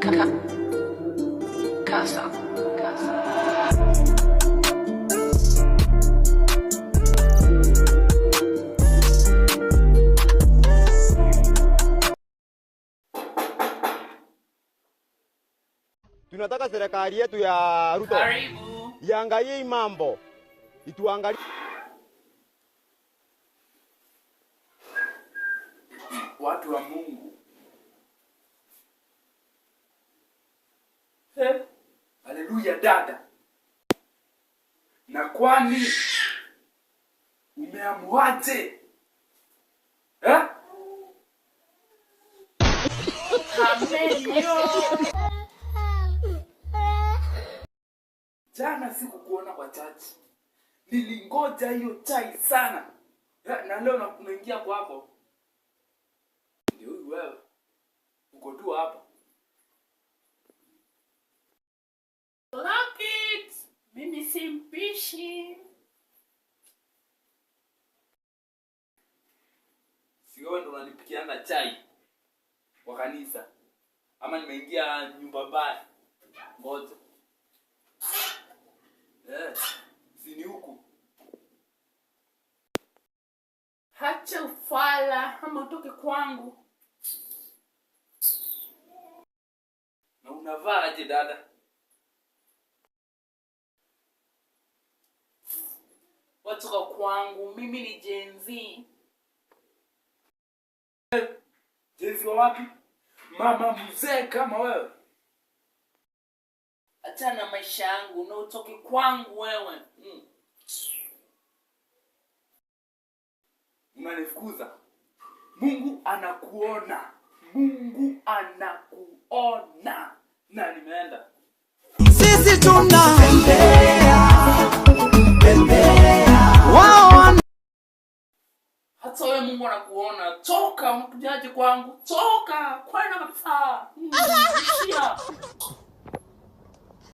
Casa. Casa. Tunataka serikali yetu ya Ruto Karibu. Iangalie hii mambo, ituangalie. Watu wa Mungu. Eh, haleluya dada. Na kwani umeamuaje? Eh? Amen. Jana sikukuona kwa church. Nilingoja hiyo chai sana. Eh, na leo naingia kwako. Ndio huyu wewe. Uko tu hapa. Lock it. Mimi si mpishi. Si wewe ndo unanipikianga chai kwa kanisa, ama nimeingia nyumba mbaya? Ngoja eh, si ni huku? Hacha ufala ama utoke kwangu. Na unavaa aje, dada? Watoka kwangu, mimi ni Gen Z. Gen Z wa wapi? Mama mzee kama wewe. Achana na maisha yangu na utoke kwangu wewe. Unanifukuza. Mungu anakuona. Mungu anakuona. Na nimeenda. Sisi tuna wao wana Hata wewe Mungu anakuona. Toka, unakujaje kwangu? Toka, kwenda kabisa. Ishia.